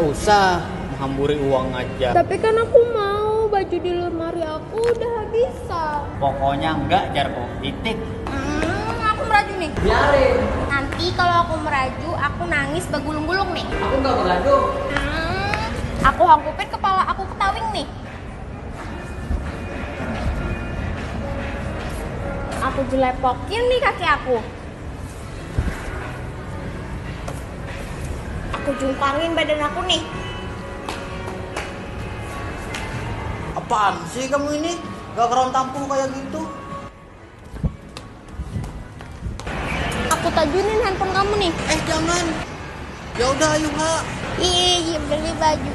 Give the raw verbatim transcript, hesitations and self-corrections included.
Usah menghamburi uang aja. Tapi kan aku mau, baju di lemari aku udah habisan. Pokoknya enggak, jarku. Titik. Hmm, aku meraju nih. Biarin. Nanti kalau aku meraju, aku nangis bagulung-gulung nih. Aku enggak bergaduh. Hmm, aku hangkupin kepala aku ke tawing nih. Aku jelepokin nih kaki aku. Aku jungkangin badan aku nih. Apaan sih kamu ini? Gak keron tampung kayak gitu. Aku tajunin handphone kamu nih. Eh, jangan. Ya udah, ayo, Ha. Ih, beli baju